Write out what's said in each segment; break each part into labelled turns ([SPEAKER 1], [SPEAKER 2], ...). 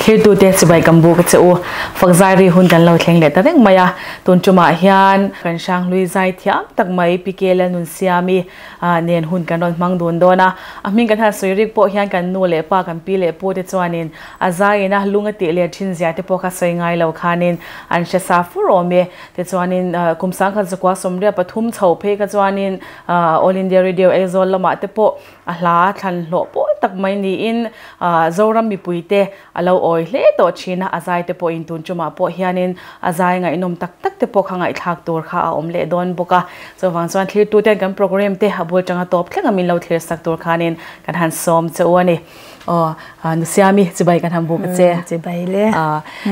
[SPEAKER 1] Thirtute chibai kan buk a che u. Fakzai ri hun kan lo thleng leh ta reng mai a. Tun tumah hian kan Hranghlui zai thiam tak mai Pi Kela Nunsiami nen hun kan rawn hmang dun dawn a. A hming kan han sawi rik pawh hian kan nu leh pa, kan pi leh pu te chuanin a zaiin a lung a tih leh thin zia te pawh kha sawi ngai lo khanin an hre sa fur awm e. Tichuanin kum sangkhat zakua sawmriat pathum chho phei kha chuanin All India Radio Aizawl lamah te pawh a hla thlan hlawh pawl tak mai niin Zoram mipuite a lo awi hle tawh thin a, a zai te pawhin tun tumah pawh hianin a zai ngaihnawm tak tak te pawh kha ngaihthlak tur kha a awm leh dawn bawk a. Chuvang chuan thlirtuten kan program te a bul tanga tawp thleng a min lo thlir sak tur khanin kan han sawm che u a ni. Aw, Nusiami chibai kan han buk a che.
[SPEAKER 2] Chibai le.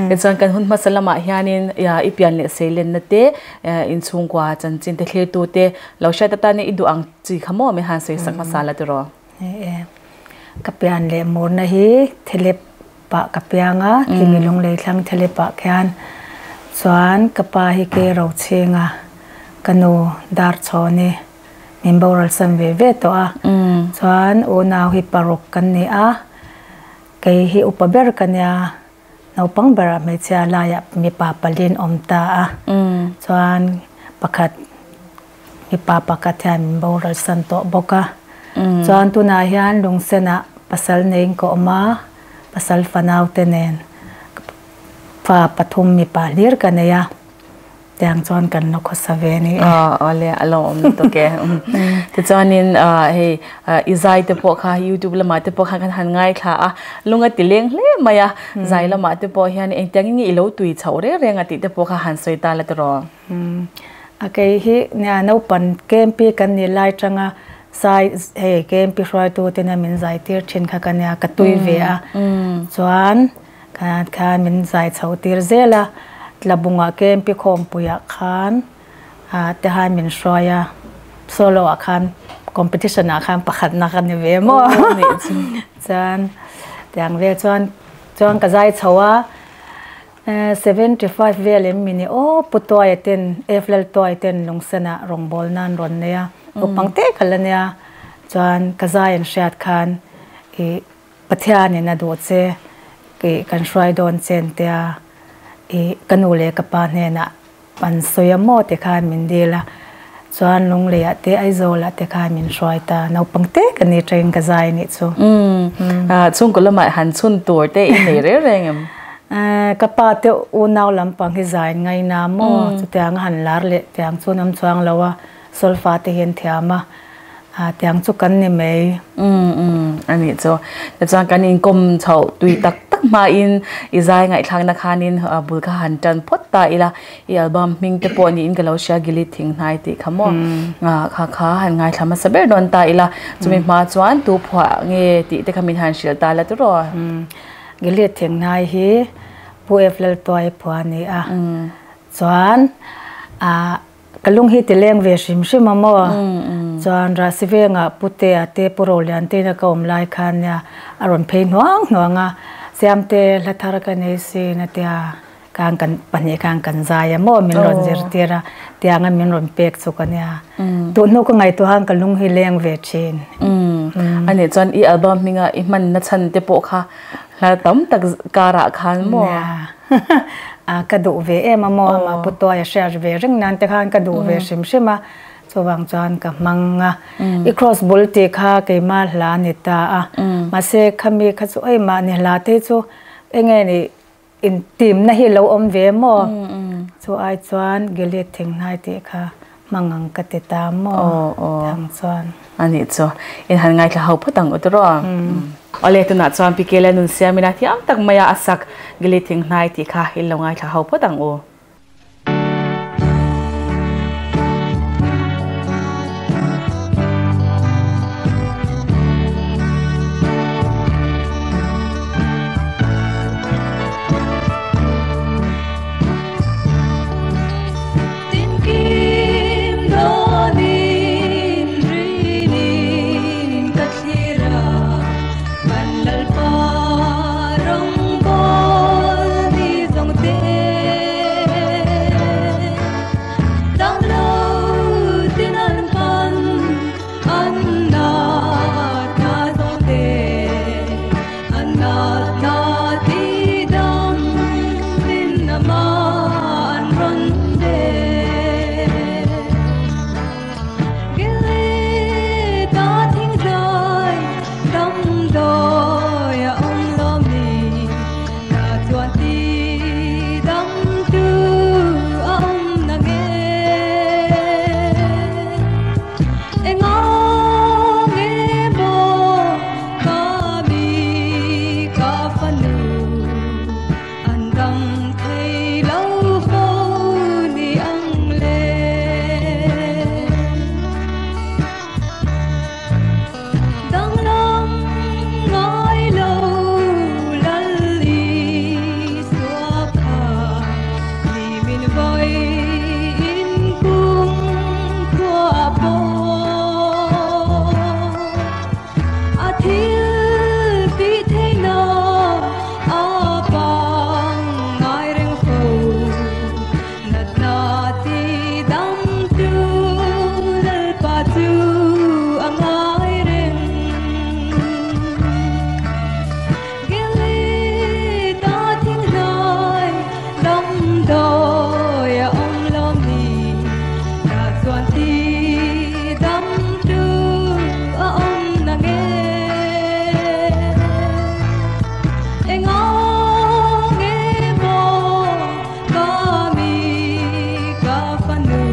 [SPEAKER 1] Tichuan kan hun hmasa lamah hianin i pian leh seilenna te, inchhungkua chanchin te thlirtu te lo hriat atan i duh ang chi kha maw min han sawi sak hmasa la tiraw?
[SPEAKER 2] Ni e. Ka pian leh murna hi thelep pah ka piang a, khimi lunglei thlang thelep ah khian chuan ka pa hi ke ro chhing a, ka nu dar chhawn i min boral san ve ve tawh a, chuan unau hi paruk kan ni a, kei hi upa ber ka nia, naupang berah hmeichhia laiah mipa palin awm ta a, chuan pakhat mipa pakhat hian min boral san tawh bawk a, chuan tunah hian lungsenah pasal neiin ka awm a, pasal fanau te nen fa pathum mipa hlir ka nei a. Tiang chuan kan la khawsa ve ni e.
[SPEAKER 1] Awle a lo awm lutuk e. Tichuanin hei i zai te pawh kha youtube lamah te pawh khan kan han ngaithla a, lung a ti leng hle mai a, zai lamah te pawh hian engtiangin nge i lo tui chhoh reng reng a tih te pawh kha han sawi ta la tiraw?
[SPEAKER 2] A kei hi nia naupang KMP kan nih lai tanga zai hei KMP hruaitu tena min zai tir thin kha ka nia ka tui ve a, chuan Khan khan min zai chho tir zel a, Tlabungah KMP khawmpuiah khan te han min hruai a, solo ah khan competition ah khan pakhatna ka ni ve maw chuan tiang vel chuan chuan ka zai chho a, 75 vel em mi ni aw Pu Tuaia ten F Laltuaia ten Lungsenah rawngbawlna an rawn nei a, naupang te ka la nia chuan ka zai an hriat khan ih Pathianin a duh che ih kan hruai dawn che an tia ih ka nu leh ka pa hnenah an sawi a maw ti khan min dil a, chuan Lungleiah te Aizawlah te khan min hruai ta, naupang te ka ni tangin ka zai nih chu.
[SPEAKER 1] Umm chhungkaw lamah han chhun tur te i nei reng reng em?
[SPEAKER 2] Ka pa te unau lampang hi zai an ngaina maw chutiang a han lar leh tiang chu an awm chuang lo a, solfa te hi an thiam a. A tiang chu kan ni mai.
[SPEAKER 1] Umm umm a nih chu. Tichuan kan inkawm chhoh tui tak tak hmain i zai ngaihthlakna khanin bul kha han tan phawt ta ila, i album hming te pawh niin ka lo hria Gilead Thinghnai tih kha maw kha kha han ngaithla hmasa ber dawn ta ila, chumi hma chuan tu phuah nge tih te kha min han hrilh ta la tiraw?
[SPEAKER 2] Gilead Thinghnai hi Pu F Laltuai phuah a ni a, chuan ah Ka lung hi ti leng ve hrim hrim a maw? Chuan Rahsivengah Putea te Pu Rolian te ina ka awm lai khan nia a rawn phei hnuang hnuang a, Siamte hla thar ka nei sin a tia khan kan pahnih khan kan zai a maw min rawn zirtir a, tianga min rawn pek chu ka nia. Tuhnu ka ngaihtuah khan ka lung hi leng ve thin.
[SPEAKER 1] A nih chuan i album hminga i hmanna chhan te pawh kha hla tam tak karah khan maw?
[SPEAKER 2] A ka duh ve em a maw amah pu tuai a hriat ve reng nan te khan ka duh ve hrim hrim a chuvang chuan ka hmang a i cross bul tih kha keimah hla a ni ta a mahse khami kha chu ei mahni hla te chu enge ni in tim na hi lo awm ve maw chu ai chuan Gilead thinghnai tih kha hmang ang ka ti ta maw ang chuan.
[SPEAKER 1] A nih chu in han ngaithla ho phawt ang u tiraw. Awle tunah chuan Pi Kela nun siamina thiam tak maia a sak Gili Thinghnai tih kha in lo ngaithla ho phawt ang u.
[SPEAKER 3] Thil tih theihna a pangngai reng fo. Natna ti dam tu Lalpa chu a ngai reng. Gilita thinghnai damdawi a awm lawm ni. Tah chuan ti dam tu a awm na nge. Enga nge maw ka mi ka fanu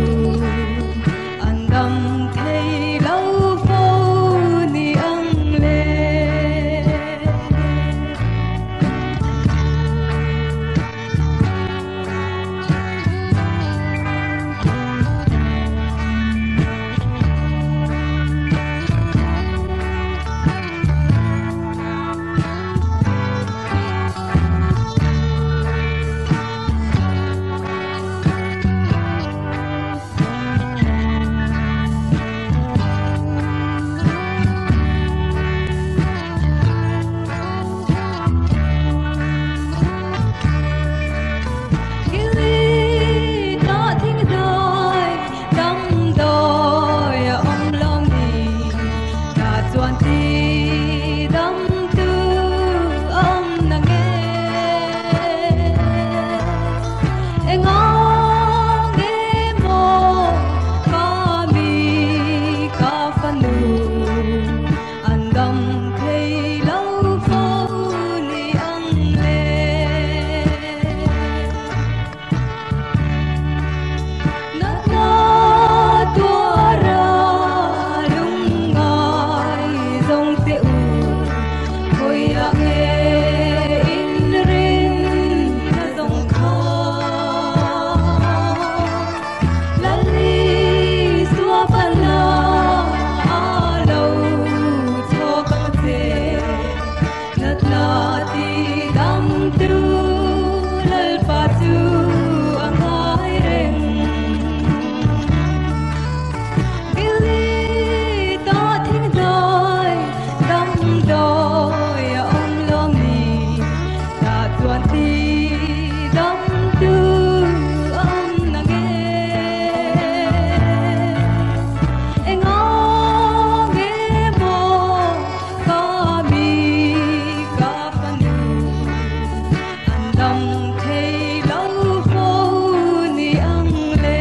[SPEAKER 3] an dam thei lo fo ni ang le. Gilita thinghnai damdawi a awm lawm ni. Tah chuan ti dam tu a awm na nge. Enga nge maw ka mi ka fanu an dam thei lo fo ni ang le. Natna tuara lungngai zawng te u, khawiah nge in rin na zawng kha. Lali sua pala a lo chhuak ang che, natna ti dam tu Lalpa chu a ngai reng. Gilita thinghnai damdawi a awm lawm ni. Tah chuan ti dam tu a awm na nge. Enga nge maw ka mi ka fanu an dam thei lo fo ni ang le.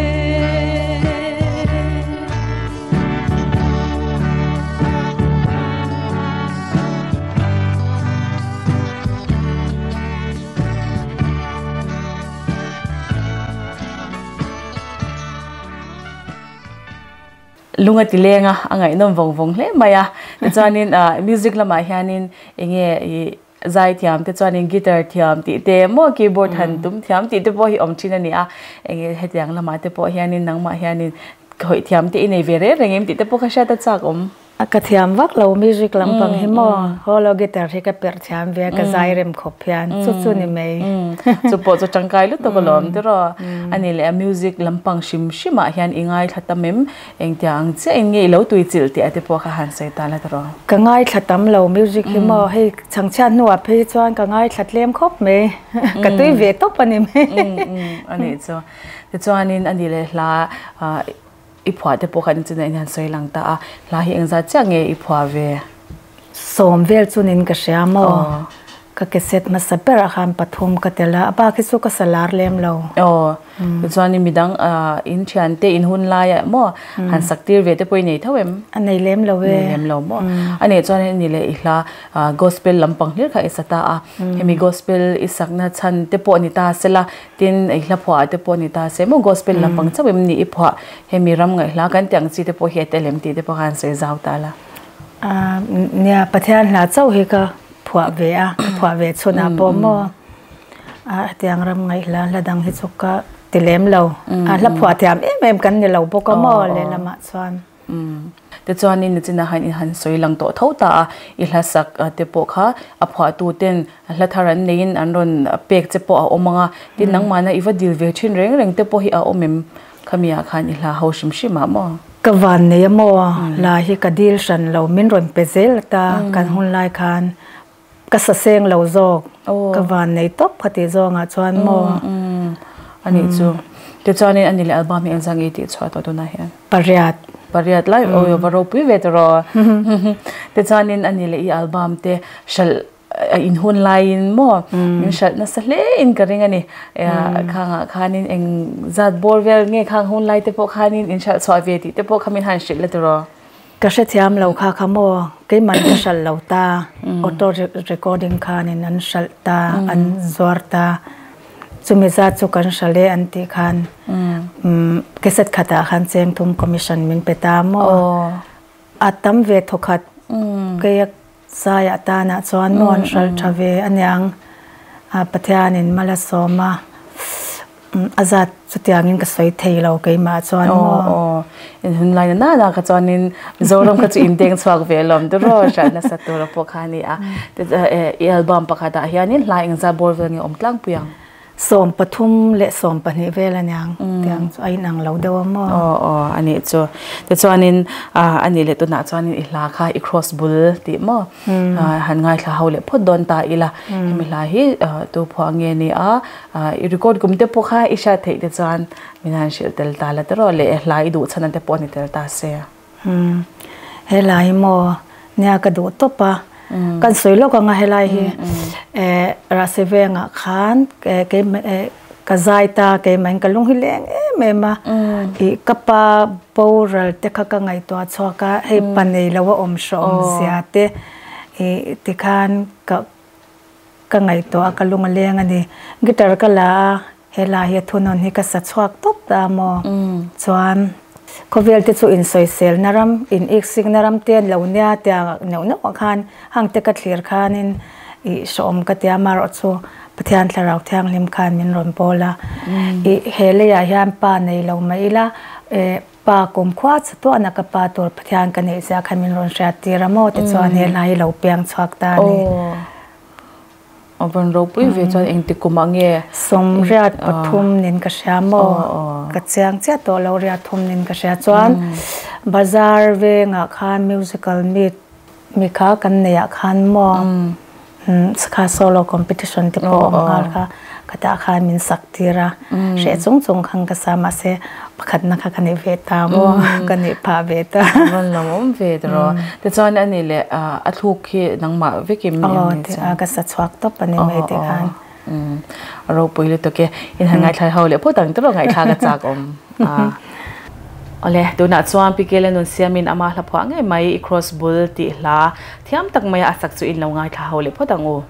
[SPEAKER 1] Lunga ti lenga a ngaihnawm vawng vawng hle mai a. Tichuanin music lamah hianin enge i zai thiam te chuanin guitar thiam tih te maw keyboard han tum thiam tih te pawh hi awm thin a ni a. Enge hetiang lamah te pawh hianin nangmah hianin khawih thiam te i nei ve reng reng em tih te pawh kha hriat a chak awm.
[SPEAKER 2] A ka thiam vak lo music lampang hi maw holo guitar hi ka perh thiam ve a ka zai rem khawp hian chu chu ni mai.
[SPEAKER 1] Chu pawh chu tangkai lutuk alawm tiraw a ni leh a music lampang hrim hrim ah hian i ngaithla tam em engtia ang chiah in nge i lo tui chilh tih a te pawh kha han sawi ta la tiraw.
[SPEAKER 2] Ka ngaithla tam lo music hi maw hei chhangchhiat hnuah phei hi chuan ka ngaithla tlem khawp mai ka tui ve tawp a ni mai.
[SPEAKER 1] A nih chu tichuanin a ni leh hla I phuah te pawh khan chinah in han sawi lang ta a, hla hi engzat chiah nge i phuah ve?
[SPEAKER 2] Sawm vel chunin ka hria maw? Ka cassette hmasa berah khan pathum ka tel a, a bak hi chu ka sa lar lem lo.
[SPEAKER 1] Aw, tichuan midang in thian te in hun laiah maw han sak tir ve te pawh i nei tho em?
[SPEAKER 2] A nei lem lo e.
[SPEAKER 1] Nei lem lo maw? A nei chuan hei ni leh i hla gospel lampang hlir kha i sa ta a, hemi gospel i sakna chhan te pawh ni ta sela, Tin, i hla phuah ah te pawh ni ta se maw gospel lampang chauh em ni i phuah hemi ram ngaihhla kan tih ang chi te pawh hi a tel em tih te pawh khan sawi zau ta la.
[SPEAKER 2] Nia, Pathian hla chauh hi ka phuah ve a, ka phuah ve chhun ah pawh maw hetiang ram ngaihhla hla dang hi chu ka ti lem lo. A hla phuah thiam em em kan ni lo bawk a maw lehlamah chuan.
[SPEAKER 1] Tichuanin nichinah khan i han sawi lang tawh tho ta a, i hla sak te pawh kha a phuahtu ten hla thar an neiin an rawn pek che pawh a awm ang a, tin nangmahna i va dil ve thin reng reng te pawh hi a awm em? Khamiah khan i hla ho hrim hrim ah maw?
[SPEAKER 2] Ka van nei a maw? Hla hi ka dil hran lo, min rawn pe zel ta kan hun lai khan ka sa seng lo zawk, ka van nei tawp kha tih zawngah chuan maw?
[SPEAKER 1] A nih chu. Tichuanin a ni leh album hi engzah nge i tih chhuah tawh tunah hian?
[SPEAKER 2] Pariat.
[SPEAKER 1] Pariat lai awi va ropui ve tawh rawh. Tichuanin a ni leh i album te hralh a in hun laiin maw min hralh nasa hle in ka ring a ni. Khangah khanin eng zat bawr vel nge khang hun lai te pawh khanin in hralh chhuah ve tih te pawh kha min han hrilh la tiraw?
[SPEAKER 2] Ka hrethiam lo kha kha maw keimah ka hralh lo ta auto recording khanin an hralh ta an zuar ta chumi zat chu kan hralh e an tih khan cassette khatah khan cheng thum commission min pe ta maw a tam ve thawkhat keia Zai atanah chuan maw an hral tha ve aniang a Pathianin mal a sawm a, a zat chutiangin ka sawi thei lo keimah chuan maw.
[SPEAKER 1] Aw aw, in hun lai na nana kha chuanin Mizoram kha chu in deng chhuak ve lawm te rawh hriat nasa tura pawh kha a ni a. I album pakhatah hianin hla engzat bawr vel nge awm tlangpui ang?
[SPEAKER 2] 13 leh 12 vel aniang tiang chu a inang lo deuh a maw?
[SPEAKER 1] Aw aw a nih chu. Tichuanin a nih leh tunah chuanin i hla kha i cross bul tih maw han ngaithla ho leh phawt dawn ta ila. Hemi hla hi tu phuah nge ni a, i record kum te pawh kha i hriat theih te chuan min han hrilh tel ta la tiraw leh hla i duh chhan te pawh a ni tel ta se.
[SPEAKER 2] Umm helai hi maw nia ka duh tawp a, kan sawi lawk anga helai hi eh Rahsi vengah khan keimah eh ka zai ta keimah in ka lung hi leng em em a ih ka pa boral te kha ka ngaihtuah chhuak a hei pa nei lo a awm hrawh awm zia te ih tikhan ka ka ngaihtuah a ka lung a leng a ni guitar ka la a. Helai hi a thunawn hi ka sa chhuak tawp ta maw? Chuan khawvel te chu insawiselna ram, in iksikna ram te an lo nia tia neuh neuh ah khan hang te ka thlir khanin ih hrawm ka tia amaherawh chu Pathian Thlarau Thianghlim khan min rawn pawl a. Ih he leiah hian pa nei lo mah ila eh pa kumkhua chatuahna ka pa tur Pathian ka neih zia khan min rawn hriat tir a maw tichuan helai hi lo piang chhuak ta a ni.
[SPEAKER 1] A van ropui ve chuan engti kum ah nge?
[SPEAKER 2] Sawmriat pathum nin ka hria maw? Ka chiang chiah tawh lo riat thum nin ka hria chuan bazar vengah khan musical meet mi kha kan neih ah khan maw kha solo competition te pawh awm nghal kha khatah khan min sak tir a hreh chung chung khan ka sa mahse pakhatna kha ka neih ve ta maw ka neih phah ve ta.
[SPEAKER 1] A van lo awm ve tiraw. Tichuan a nih leh a thluk khi nangmah vekin em ni
[SPEAKER 2] chuan? Aw ka sa chhuak tawp a ni mai te khan.
[SPEAKER 1] A ropui lutuk e. In han ngaithla ho leh phawt ang tiraw ngaihthlak a chak awm. Awle tunah chuan Pi Kela nun siamin ama hla phuah ngei mai i cross bul tih hla thiam tak maia a sak chu in lo ngaithla ho leh phawt ang u.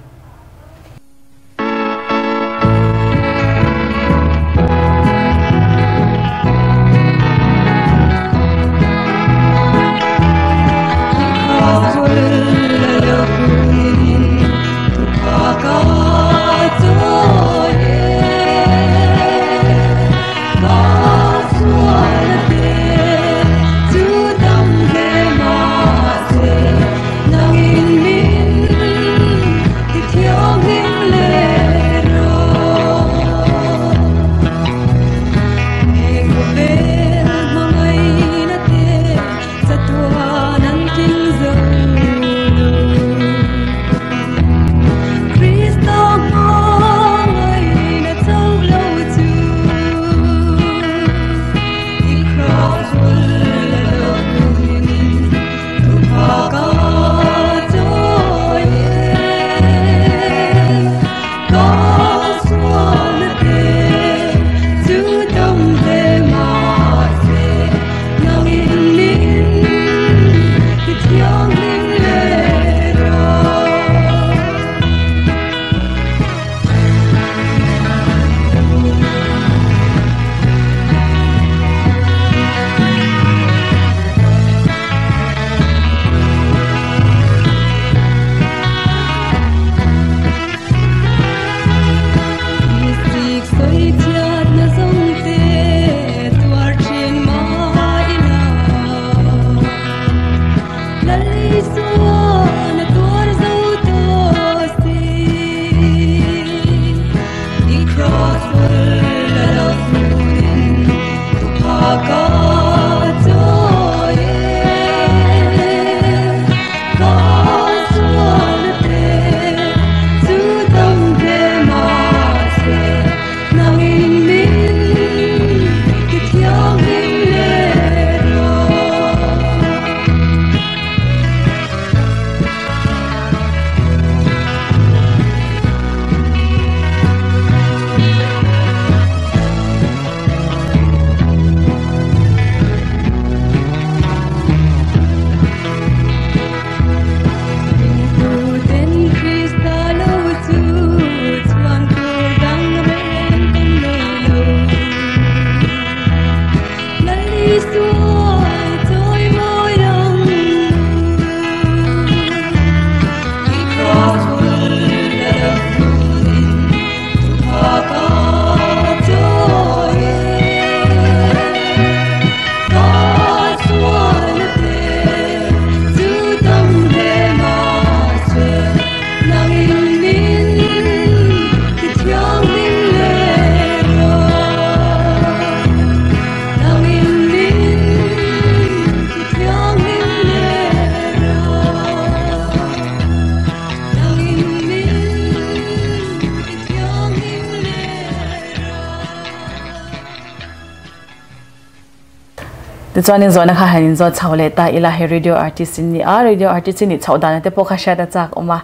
[SPEAKER 1] Tichuanin zawhna kha han inzawt chho leh ta ila, hei radio artist in ni a, radio artist i nih chhoh dana te pawh kha hriat a chak awm a.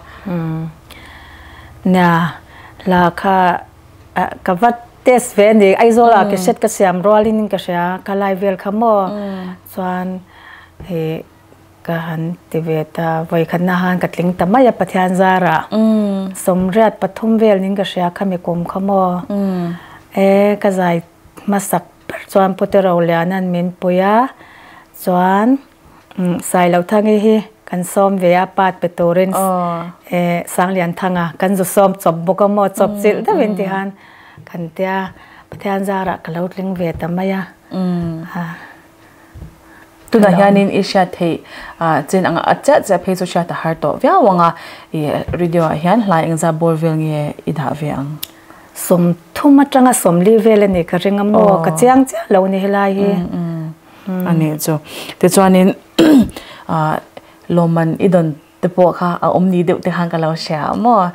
[SPEAKER 2] Nia, hla kha ka va test ve a ni, Aizawl ah cassette ka siam rualin ka hria, ka lai vel kha maw chuan hei ka han ti ve ta, vawikhatna han ka tling ta mai a Pathian zarah sawmriat pathum vel nin ka hria khami kum kha maw e ka zai hmasak ber chuan Pute Roliana'n min pui a, chuan Sailothangi hi kan sawm ve a part pe turin e Sanglianthanga kan zu sawm chawp bawk a maw chawp chilh deuhin ti khan kan tia Pathian zarah ka lo tling ve ta mai a.
[SPEAKER 1] Tunah hianin i hriat theih chin anga a chiah chiah phei chu hriat a har tawh viau ang a, i radio ah hian hlai engzat bawr vel nge i dah ve ang?
[SPEAKER 2] Sawmthum atanga sawmli vel a nih ka ring a maw, ka chiang chiah lo ni helai hi.
[SPEAKER 1] A nih chu. Tichuanin lawmman i dawn te pawh kha a awm ni deuh te khan ka lo hria a maw,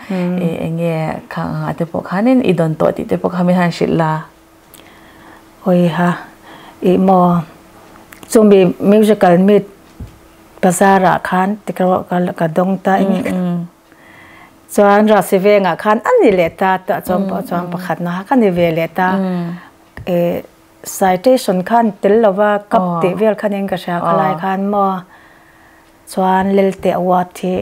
[SPEAKER 1] eng nge kha anga te pawh khanin i dawn tawh tih te pawh kha min han hrilh la.
[SPEAKER 2] Hawiha ih maw chumi musical meet bazar ah khan tikawh ka dawng ta eng nge chuan Rasi vengah khan a ni leh ta tah chuan pawh chuan pakhat na kha ka ni ve leh ta ih citation khan tel lova cup tih vel khan in ka hria khalai khan maw chuan Lelte award hi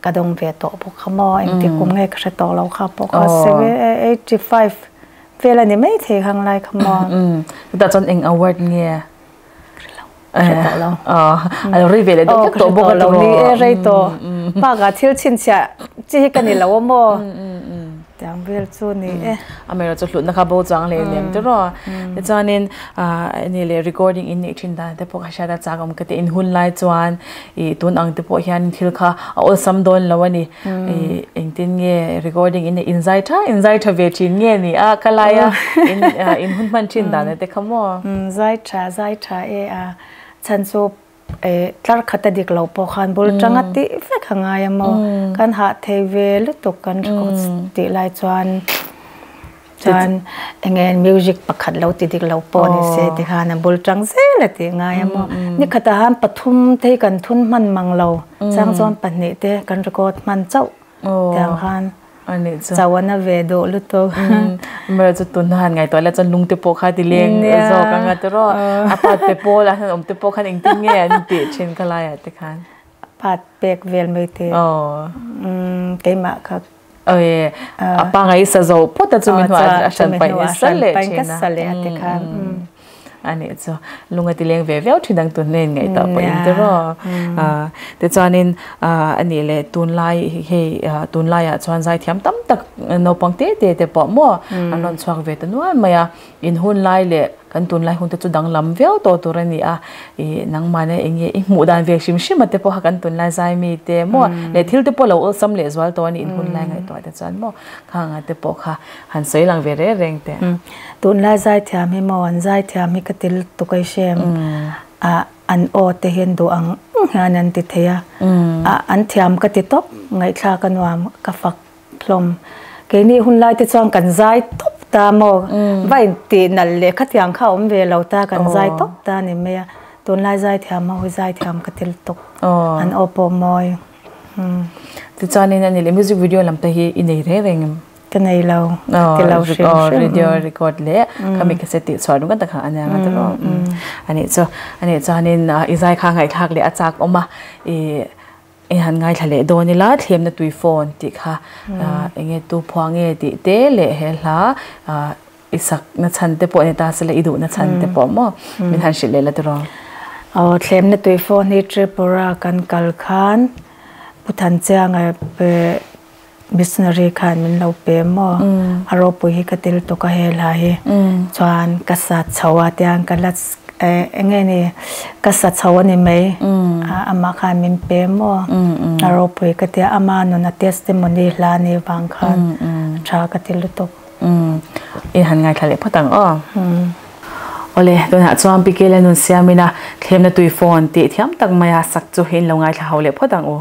[SPEAKER 2] Ka dawng ve tawh bawk kha maw, engti kum nge ka hre tawh lo kha pawh kha 785 vel a ni mai thei khang lai kha maw.
[SPEAKER 1] Chutah chuan eng award nge?
[SPEAKER 2] Ka hre tawh lo.
[SPEAKER 1] A lo rei ve leh deuh hlek tawh bawk a tawh.
[SPEAKER 2] Ni e rei tawh. Bakah thil chhinchhiah chi hi ka ni lo a maw. Tiang vel chu ni e.
[SPEAKER 1] Amaherawhchu hlutna kha bo chuang hle nem tiraw. Tichuanin ni leh recording in neih thin dan te pawh ka hriat a chak awm ka ti. In hun lai chuan ih tun ang te pawh hian thil kha a awlsam dawn lo a ni. Ih engtin nge recording in neih in zai tha in zai tha ve thin nge ni a ka lai a in in hun hman thin dan te kha maw.
[SPEAKER 2] Zai tha zai tha e a chhan chu Tlar khat a dik loh pawh khan bul tanga tih vek a ngai a maw? Kan hah thei ve lutuk kan record tih lai chuan chuan eng nge music pakhat lo ti dik loh pawh ni se ti khan a bul tang zel a tih ngai a maw? Ni khatah han pathum te hi kan thun hman mang lo chang chuan pahnih te kan record hman chauh tiang khan.
[SPEAKER 1] Ani chu.
[SPEAKER 2] Chau an a ve duh lutuk.
[SPEAKER 1] Mara chu tun han ngaihtuah la chuan lung te pawh kha ti leng zawk anga tiraw. A pat pe pawl ah hian awm te pawh khan engtin nge an tih thin kha lai ah te khan.
[SPEAKER 2] A pat pek vel mai te. Keimah kha.
[SPEAKER 1] Oi a pa ngai sa zo phawt a chumi hnuah a hran paih ni sal leh thin a.
[SPEAKER 2] Ka sa leh a ti khan.
[SPEAKER 1] Ani chu lung a ti leng ve viau thin ang tun nen ngaihtuah pawh in tiraw. Tichuanin ani leh tunlai hei tunlaiah chuan zaithiam tam tak naupang te te te pawh maw an rawn chhuak ve ta nual mai a. In hun lai leh kan tunlai hun te chu danglam viau tawh tur a ni a. Ih nangmahni eng nge i hmuh dan ve hrim hrim a te pawh kha kan tunlai zai mi te maw leh thil te pawh lo awlsam leh zual tawh a ni in hun lai ngaihtuah te chuan maw khang ah te pawh kha han sawi lang ve reng reng teh.
[SPEAKER 2] Tunlai zaithiam hi maw an zaithiam hi ka ti lutuk a i hrem a an aw te hian duh ang ang hian an ti thei a a an thiam ka ti tawp ngaihthlak a nuam ka fak hlawm keini hun lai te chuan kan zai tawp ta maw va in tih nalh leh khatiang kha awm ve lo ta kan zai tawp ta a ni mai a tunlai zaithiam ho hi zaithiam ka ti lutuk an aw pawh mawi.
[SPEAKER 1] Tichuanin a ni leh music video lam te hi i nei reng reng em?
[SPEAKER 2] Ka nei lo, ka ti lo hrim hrim.
[SPEAKER 1] Radio record leh khami cassette tih chhuah ringawt kha a nia nga tiraw. Anih chu, anih chuanin i zai kha ngaihthlak leh a chak awm a, i i han ngaithla leh dawn ila thlemna tui phone tih kha eng nge tu phuah nge tih te leh he hla i sak na chhan te pawh ni ta se la i duh na chhan te pawh maw min han hrilh leh la tiraw.
[SPEAKER 2] Aw thlemna tui phone hi Tripura kan kal khan Pu Thanchianga Missionary khan min lo pe maw? A ropui hi ka tel tuk a he hla hi. Chuan ka sa chho a tiang ka la eng nge ni ka sa chho a ni mai. Amah khan min pe maw? A ropui ka tia ama nun a testimony hla ni vang khan tha ka ti lutuk.
[SPEAKER 1] I han ngaithla leh phawt ang aw. Awle, tunah chuan Pi Kela nun siamina thlemna tui phone tih thiam tak maia sak chu in lo ngaithla ho leh phawt ang u.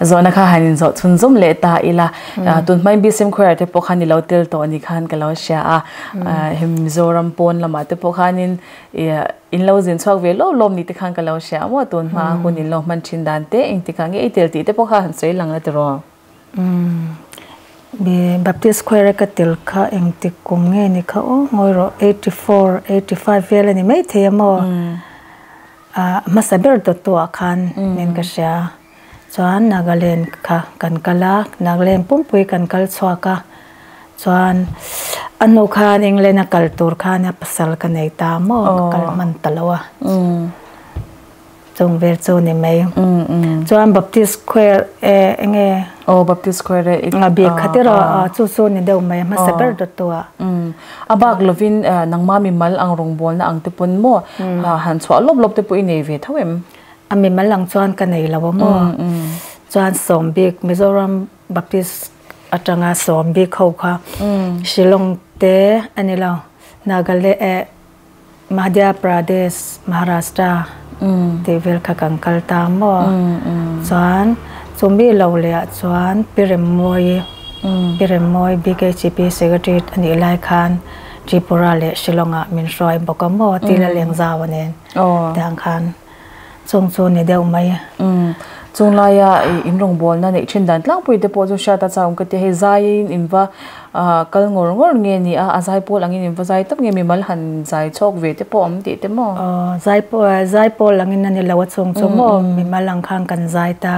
[SPEAKER 1] Zawhna kha han inzawh chhunzawm leh ta ila, tun hmain BCM Choir te pawh khan i lo tel tawh ni khan ka lo hria a, hemi Mizoram pawn lamah te pawh khanin in lo zin chhuak ve lawp lawp ni te khan ka lo hria a maw, tun hma hun in lo hman thin dan te engtikah nge i tel tih te pawh kha han sawi lang la tiraw?
[SPEAKER 2] Baptist Choir a ka tel kha engtik kum nge ni kha aw ngawi rawh, 84, 85 vel a ni maithei a maw? A hmasa ber dawttuah khan min ka hria. Chuan Nagaland kha kan kal a, Nagaland pumpui kan kal chhuak a. Chuan a hnu khan England a kal tur khan a pasal ka nei ta maw, ka kal hman ta lo a. Chung vel chu ni mai. Chuan Baptist Choir e enge?
[SPEAKER 1] Aw Baptist Choir e.
[SPEAKER 2] A bik kha tiraw chu chu ni deuh mai hmasa ber dawttuah.
[SPEAKER 1] A bak lovin nangma mimal ang rawngbawlna ang te pawn maw han chhuah lawp lawp te pawh i nei ve tho em?
[SPEAKER 2] A mimal ang chuan ka nei lo a maw? Chuan sawm bik Mizoram Baptist atanga sawm bik ho kha Shillong te a ni lo Nagaland eh Madhya Pradesh, Maharashtra tih vel kha kan kal ta maw? Chuan chumi lo leh ah chuan Pi Remmawi, Pi Remmawi BKGP Secretary a nih lai khan Tripura leh Shillong ah min hruai bawk a maw? Tila Lengzau a nen tiang khan chung chu ni deuh mai.
[SPEAKER 1] Chung laia i in rawngbawlna neih thin dan tlangpui te pawh chu hriat a chak awm ka ti a, hei zaiin in va kal ngawr ngawr nge ni a, a zai pawl angin in va zai tawp nge mimal han zai chhawk ve te pawh awm tih te maw?
[SPEAKER 2] Aw zai pawh zai pawl angin a ni lo a chung chu maw mimal ang khan kan zai ta.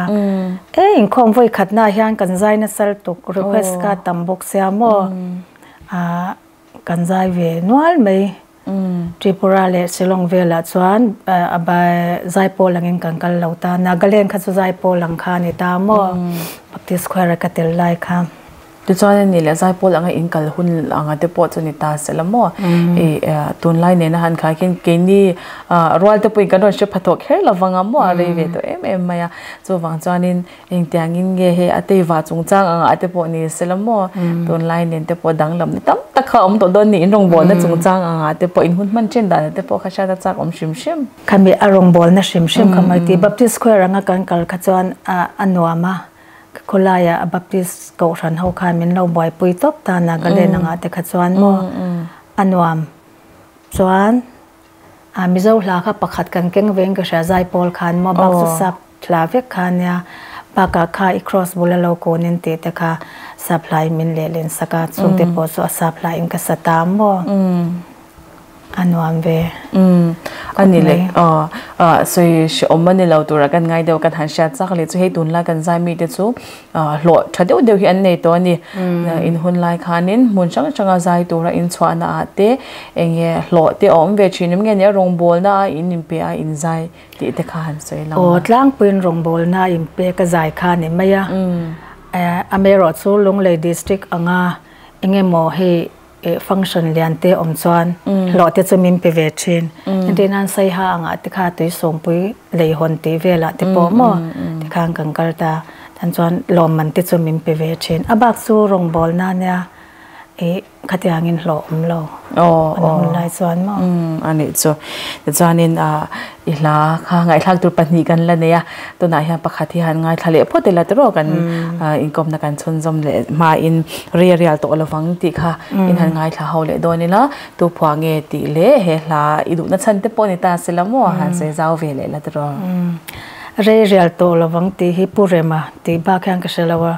[SPEAKER 2] E inkhawm vawi khatnaah hian kan zai nasa lutuk request kha a tam bawk sia maw ah kan zai ve nual mai. Tripura leh Shillong velah chuan a zai pawl angin kan kal lo ta. Nagaland kha chu zai pawl ang kha a ni ta maw Baptist Choir a ka tel lai kha.
[SPEAKER 1] Tichuan a ni leh zai pawl anga in kal hun anga te pawh chu ni ta se la maw. I tunlai nena han khai khin keini rual te pawhin kan rawn hre pha tawh kher lo vang a maw a rei ve tawh em em mai a. Chuvang chuanin Engtiangin nge hei a teiva chungchang angah te pawh ni se la maw? Tunlai nen te pawh danglam ni tam tak kha a awm tawh dawn ni. In rawngbawlna chungchang angah te pawh in hun hman ṭhen danah te pawh kha hriat a chak awm hrim hrim.
[SPEAKER 2] Khami a rawngbawlna hrim hrim kha mai ti. Baptist Square anga kan kal kha chuan a nuam a, khawlaiah a Baptist kohhran ho khan min lo buaipui tawp ta Nagaland angah te kha chuan maw a nuam chuan Mizo hla kha pakhat kan keng veng ka hria Zaipawl khan maw bak chu sap hla vek kha nia bakah kha i cross bula lo kawnin tih te kha sap hla in min leh len sak a chung te pawh chu a sap hla in ka sa ta maw a nuam ve
[SPEAKER 1] khawp mai. Sawi hreawm a ni lo tura kan ngai deuh kan han hriat chak leh chu hei tunlai kan zai mite chu hlawh tha deuh deuh hi an nei tawh a ni. In hun lai khanin hmun hrang hranga zai tura in chhuahna ah te eng nge hlawh te a awm ve thin em nge nia rawngbawlna a in inpe a in zai tih te kha han sawi lang a.
[SPEAKER 2] Aw tlangpuiin rawngbawlna a inpe ka zai kha a ni mai a. Amaherawh chu Lunglei District anga eng emaw hei function lian te awm chuan hlawh te chu min pe ve thin. Entir nan Saiha angah te kha tui sawmpui lei hawn tih velah te pawh maw tikhan kan kal ta. Tan chuan lawmman te chu min pe ve thin. A bak chu rawngbawlna nia ih khatiangin hlawh awm lo an hun lai chuan maw.
[SPEAKER 1] A nih chu. Tichuanin i hla kha ngaihthlak tur pahnih kan la nei a, tunah hian pakhat hi han ngaithla leh phawt ila tiraw kan inkawmna kan chhunzawm leh hmain rei a rial tawh lovang tih kha in han ngaithla ho leh dawn ila, tu phua nge tih leh he hla i duhna chhan te pawh ni ta se la maw han sawi zau ve leh la tiraw.
[SPEAKER 2] Rei rial tawh lovang tih hi Pu Rema tih bak hian ka hre lo a,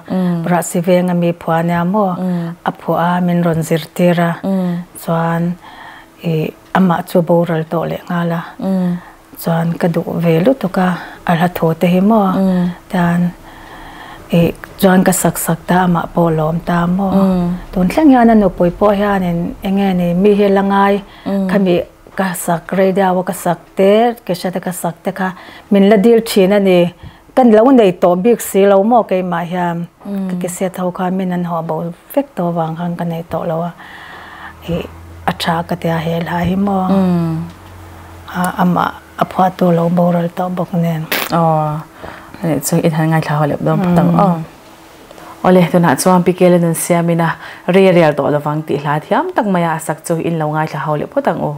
[SPEAKER 2] Rahsi venga mi phua ania maw a phuah a min rawn zirtir a chuan ih Amah chu boral tawh leh nghal a, chuan ka duh ve lutuk a, a hla thu te hi maw tian ih chuan ka sak sak ta amah pawh lawm ta maw tun thleng hian a nupui pawh hianin eng nge ni mi hi la ngai khami ka sak radio a ka sak te ke hriat a ka sak te kha min la dil thin a ni ka lo nei tawh bik si lo maw keimah hian ka ke set ho khan min an haw bo Vek tawh vang khan ka nei tawh lo a, ih a tha ka tia he hla hi maw amah a phuahtu lo boral tawh bawk nen.
[SPEAKER 1] Aw ani chu in han ngaithla ho leh dawn phawt ang aw. Awle tunah chuan Pi Kela nun siamin a rei a rial tawh lovang tih hla thiam tak maia a sak chu in lo ngaithla ho leh phawt ang u.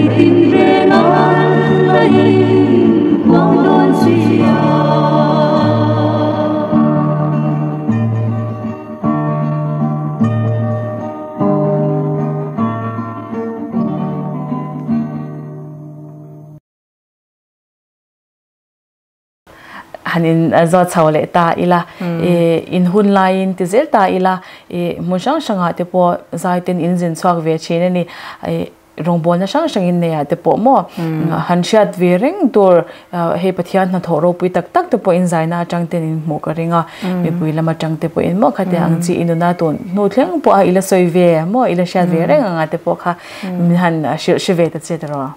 [SPEAKER 3] Lei tinreng an la inpuang dawn si a.
[SPEAKER 1] Han in zawt chho leh ta ila, in hun laiin ti zel ta ila, hmun hrang hrangah te pawh zai ten in zin chhuak ve thin a ni. Rawngbawlna hrang hrang in nei ah te pawh maw han hriat ve reng tur hei Pathian hnathawh ropui tak tak te pawh in zaina atang ten in hmuh ka ring a, mipui lam atang te pawh in maw khatiang ang chi i nuna tun hnu thleng pawh a i la sawi ve maw i la hriat ve reng anga te pawh kha min han hrilh hre ve ta che ta rawh.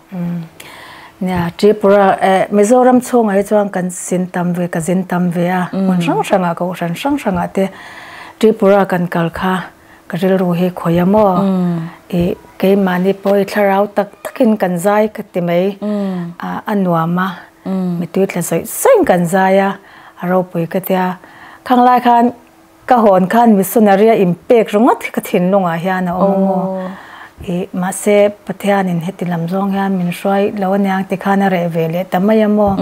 [SPEAKER 2] Nia, Tripura eh Mizoram chhungah hi chuan kan zin tam ve ka zin tam ve a, hmun hrang hrangah kohhran hrang hrangah te Tripura kan kal kha ka rilru hi khawi a maw? Ih keimahni pawh hi thlarau tak takin kan zai ka ti mai, a nuam a, mitui tla zawih zawih kan zai a, a ropui ka tia. Khang lai khan Ka hawn khan missionary a inpek ringawt hi ka thinlungah hian a awm a maw? Ih, mahse Pathianin heti lam zawng hian min hruai lo aniang ti khan a reh ve leh ta mai a maw?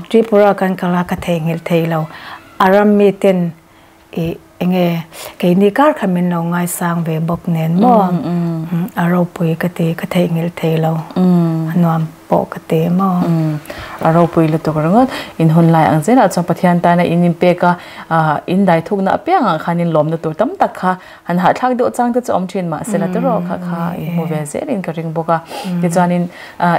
[SPEAKER 2] Tripura kan kal a, ka theihnghilh thei lo. A ram miten ih enge keini kar kha min lo ngaisang ve bawk nen maw? A ropui ka ti, ka theihnghilh thei lo. A nuam. pawh ka ti maw?
[SPEAKER 1] Umm, a ropui lutuk ringawt. In hun lai ang zelah chuan Pathian tana in inpek a, in dai thukna apiangah khan in lawmna tur tam tak kha han hahthlak deuh chang te chu awm thin mahsela tiraw kha kha in hmu ve zelin ka ring bawk a. Tichuanin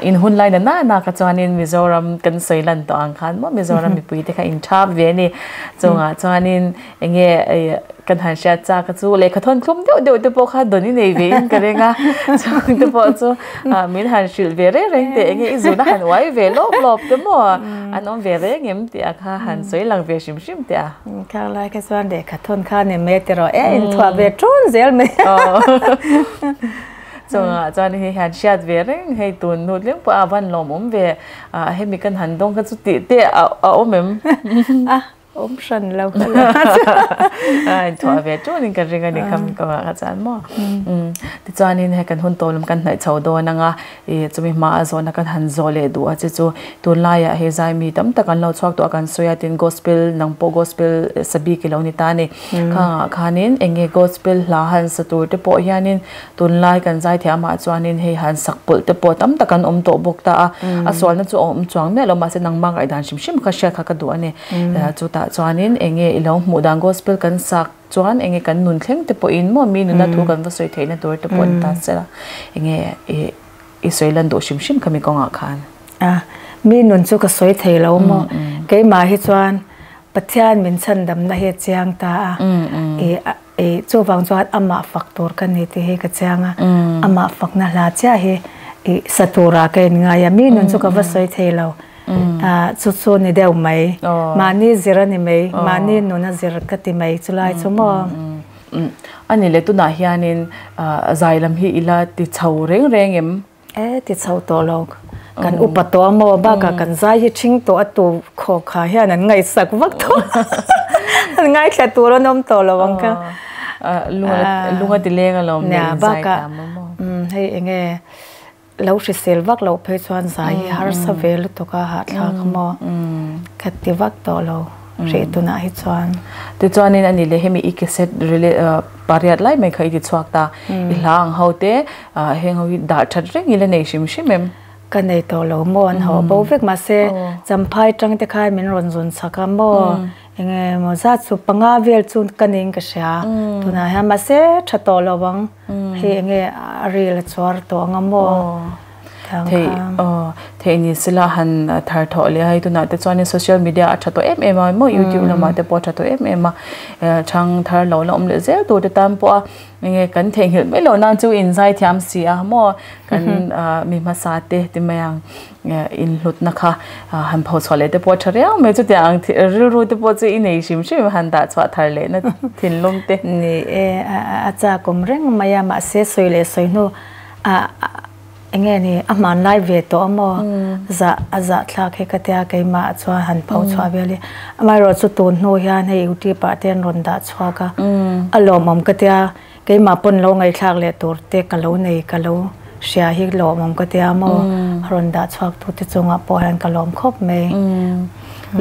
[SPEAKER 1] in hun lai na na na kha chuanin Mizoram kan sawi lan tawh ang khan maw Mizoram mipui te kha in thap ve a ni. Chungah chuanin enge Kan han hriat chak a chu lehkha thawn thlum deuh deuh te pawh kha dawn i nei ve in ka ring a, chung te pawh chu min han hrilh ve reng reng teh enge i zun a han uai ve lawp lawp te maw an awm ve reng em tih a kha han sawi lang ve hrim hrim teh a.
[SPEAKER 2] Khang lai kha chuan lehkha thawn kha ni mai tiraw e inthuah ve ṭun zel mai.
[SPEAKER 1] Chungah chuan hei hian hriat ve reng hei tun hnu tling pawh a van lawmawm ve hemi kan han dawng kha chu tih te a awm em?
[SPEAKER 2] Awm hran lo ka la.
[SPEAKER 1] A inthuah ve tunin ka ring a ni kha ka ngah kha chuan maw. Tichuanin hei kan hun tawlum kan hnaih chho dawn anga ih chumi hma a zawhna kan han zawh leh duh a che chu tunlaiah hei zai mi tam tak an lo chhuak tawh a kan sawi a tin gospel nang pawh gospel sa bik i lo ni ta a ni. Khangah khanin eng nge gospel hla han sa tur te pawh hianin Tunlai kan zaithiamah chuanin hei han sak pawlh te pawh tam tak an awm tawh bawk ta a, a sualna chu a awm chuang miah lo mahse nangmah ngaihdan hrim hrim kha hriat kha ka duh a ni. Chutah chuanin eng nge i lo hmuh dan gospel kan sak chuan eng nge kan nun thleng te pawhin maw mi nuna thu kan va sawi theihna tur te pawh ni ta se la eng nge i sawi lan duh hrim hrim kha mi kawngah khan.
[SPEAKER 2] A, mi nun chu ka sawi thei lo maw? Keimah hi chuan Pathian min chhandamna hi a chiang ta a, i I chuvang chuan amah fak tur ka ni tih hi ka chiang a, amah fakna hla chiah hi i sa turah ka inngai a, mi nun chu ka va sawi thei lo, chu chu ni deuh mai, mahni zir a ni mai, mahni nun a zir ka ti mai chulai chu maw.
[SPEAKER 1] A ni leh tunah hianin zai lam hi i la ti chho reng reng em?
[SPEAKER 2] E ti chho tawh lo, kan upa tawh a maw bakah kan zai hi ṭhing tawh a tu khaw kha hian an ngaihsak vak tawh an ngaithla tur an awm tawh lo ang kha.
[SPEAKER 1] Lung a ti leng alawm
[SPEAKER 2] nia bakah hei enge lo hrisel vak loh phei chuan zai hi harsa ve lutuk a hahthlak a maw ka ti vak tawh lo. Hreh tunah hi chuan.
[SPEAKER 1] Tichuanin a ni leh hemi i cassette rele pariat lai mai kha i ti chhuak ta. I hla ang ho te heng ho hi dah that reng ila nei hrim hrim em?
[SPEAKER 2] Ka nei tawh lo maw an haw bo vek mahse Champhai tang te khan min rawn zun chak a maw enge maw zat chu panga vel chu ka ning ka hria tunah hian mahse tha tawh lo ang hei enge a ril a chuar tawh ang a maw.
[SPEAKER 1] Theih aw theih ni sila han thar thawh leh a hei tunah te chuanin social media a tha tawh em em a maw youtube lamah te pawh a tha tawh em em a chhang thar lo la awm leh zel tur te tan pawh a enge kan theihnghilh mai loh nan chu in zai thiam si a maw kan mi hmasa te ti mai ang inhlutna kha han pho chhuah leh te pawh a tha riau mai chutiang ang rilru te pawh chu i nei hrim hrim han dah chhuah thar leh na thinlung te.
[SPEAKER 2] Ni e a chak awm reng mai a mahse sawi leh sawi hnu a Enge ni a hmanlai ve tawh a maw? Zah a zah thlak hi ka tia keimah chuan han pho chhuah vel hi. Amaherawh chu tun hnu hian hei youtube ah te an rawn dah chhuak a, a lawmawm ka tia keimah pawn lo ngaihthlak leh tur te ka lo nei ka lo hria hi lawmawm ka tia maw a rawn dah chhuak tu te chungah pawh hian ka lawm khawp mai.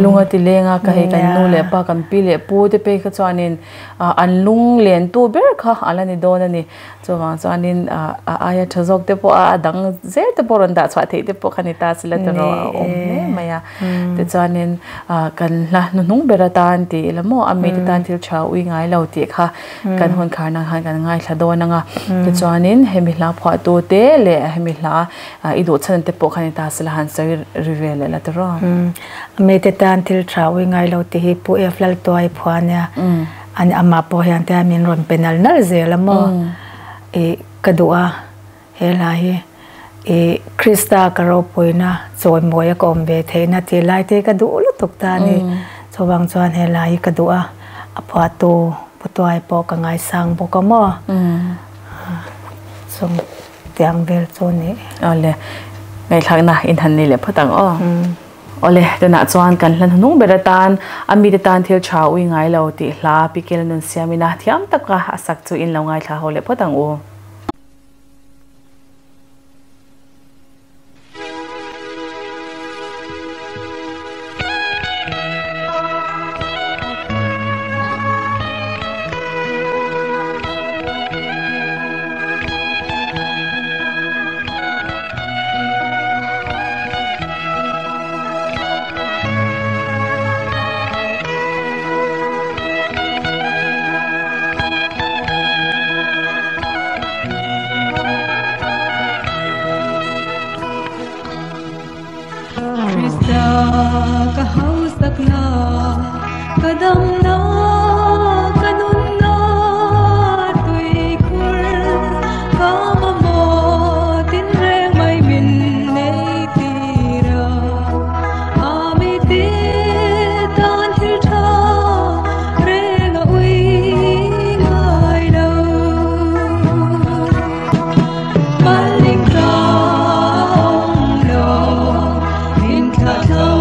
[SPEAKER 1] Lung a ti leng a ka hei kan nu leh pa kan pi leh pu te phei kha chuanin an lung len tu ber kha a la ni dawn a ni. Chuvang chuanin a aia tha zawk te pawh a dang zel te pawh rawn dah chhuah theih te pawh kha ni ta sila ta rawh a awm hle mai a. Tichuanin kan hla hnuhnung ber atan tih ila maw a mite tan thil tha ui ngai lo tih kha kan hun kharna khan kan ngaithla dawn ang a. Tichuanin hemi hla phuahtu te leh hemi hla i duh chhan te pawh kha ni ta sila han sawi ri ve leh la ta rawh.
[SPEAKER 2] A mite tan thil tha ui ngai lo tih hi Pu F Laltuai phuah ania. An amah pawh hian te min rawn pe nal nal zel a maw ih ka duh a he hla hi ih Krista ka ropuina chawimawi a ka awm ve theihna tih lai te hi ka duh lutuk ta a ni chuvang chuan he hla hi ka duh a a phuahtu Putuai pawh ka ngaisang bawk a maw chung tiang vel chu a ni.
[SPEAKER 1] Awle ngaihthlakna inhan nei leh phawt ang aw. Awle, tunah chuan kan hla hnuhnung ber atan a mite tan thil tha ui ngai lo tih hla Pikel nun siamina thiam taka a sak chu in lo ngaithla ho leh phawt ang u.
[SPEAKER 3] Krista ka hausakna ka damna ka nunna tuikhur ka mamawh tinreng mai min nei tir a a mite tan thil tha reng a ui ngai lo. Maling ka awm lo in thla thlam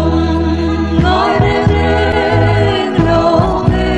[SPEAKER 3] ngai reng reng lo nge.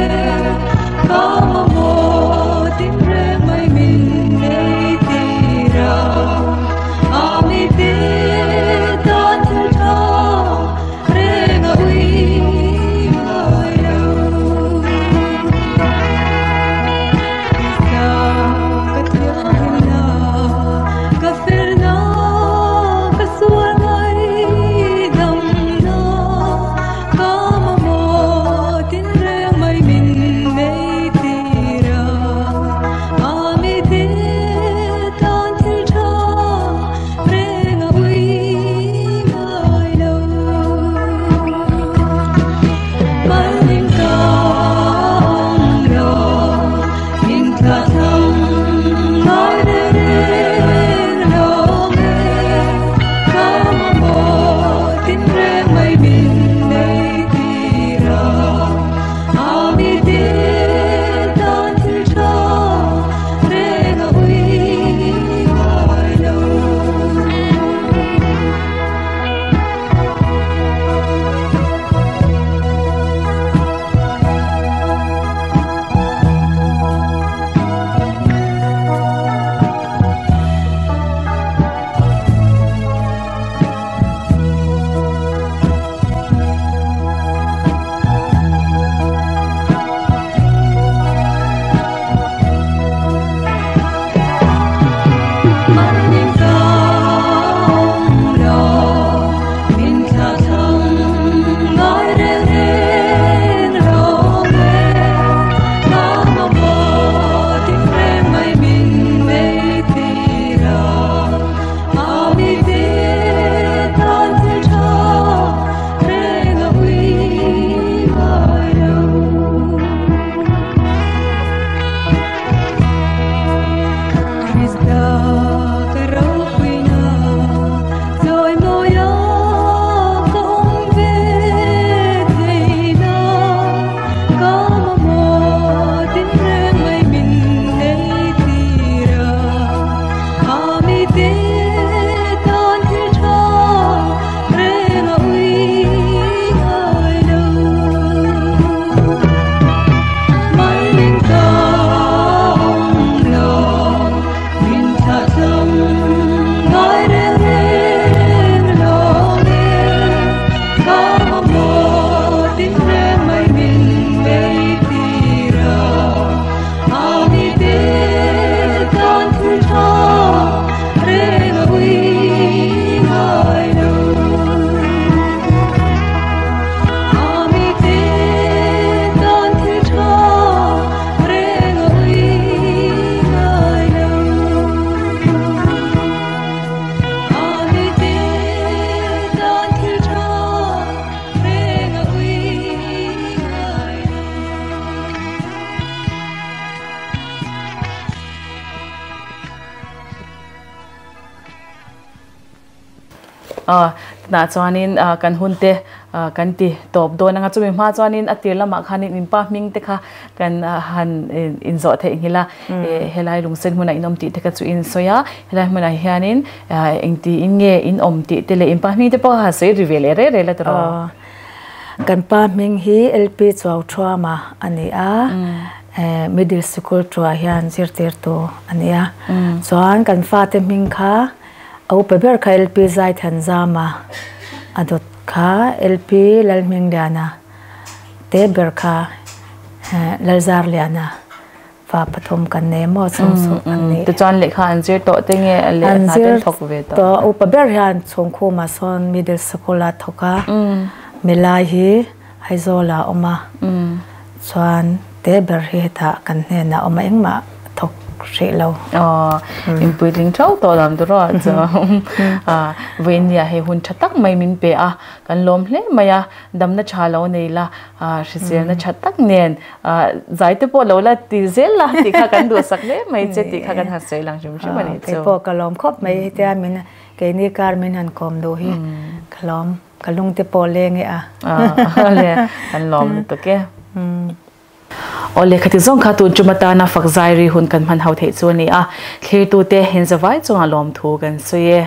[SPEAKER 1] Tunah chuanin kan hun te kan ti tawp dawn anga chumi hma chuanin a tir lamah khanin in pa hming te kha kan han inzawh theih nghilh a, helai lungsen hmunah in awm tih te kha chu in sawi a, helai hmunah hianin engtiin nge in awm tih te leh in pa hming te pawh kha han sawi ri ve leh rei rei la tawh.
[SPEAKER 2] Kan pa hming hi LP Chuauṭhuama a ni a, middle sikul ṭuah hian zirtirtu a ni a, chuan kan fate hming kha A upa ber kha LP Zaithanzama a dawt kha LP Lalhmingliana te ber kha Lalzarliana fa pathum kan nei maw chung chu an ni.
[SPEAKER 1] Tichuan lehkha an zir tawh te nge leh hna te an thawk ve tawh?
[SPEAKER 2] An zir tawh, upa ber hian chhungkhumah sawn middle sikul a thawk a, milai hi Aizawl ah a awm a, chuan te ber hi hetah kan hnenah a awm a, engmah a thawk hrih lo.
[SPEAKER 1] Aw, in puitling theuh tawh lam tur aw chu. Vawinia hei hun tha tak mai min pe a, kan lawm hle mai a, damna tha lo nei la, hriselna tha tak nen zai te pawh lo la ti zel la tih kha kan duhsak hle mai che tih kha kan han sawi lang hrim hrim a nih chu.
[SPEAKER 2] Kei pawh ka lawm khawp mai hetia min keini kar min han kawm duh hi ka lawm. Ka lung te pawh leng e a.
[SPEAKER 1] Awle, kan lawm lutuk e. Awle, khati zawng kha tun tum atana fak zai ri hun kan hman ho theih chu a ni a. Thlirtute hin zavai chungah lawmthu kan sawi e.